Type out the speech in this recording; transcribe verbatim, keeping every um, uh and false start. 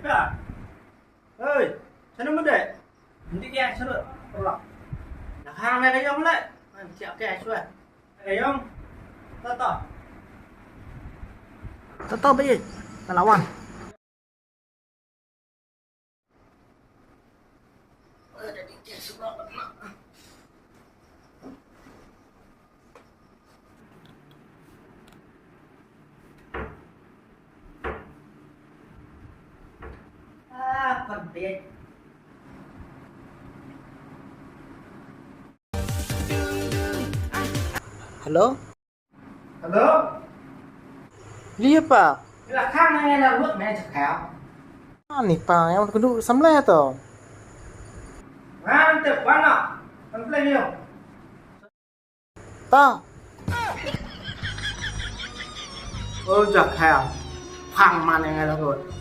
Ka. Hei, sana mede? Hindi kaya sana. Pula. Nakha na kayong le. Siap kaya suai. Kayong. Tata. Tata bayi. Talawan. Hello? Hello? Lia pa? Ila khang na ngai na lut me chakha. Ani pa, yang kudu samle to. Ngan te pana. Samle yo. Ta. Oh, chakha. Phang man yang ngai na lut.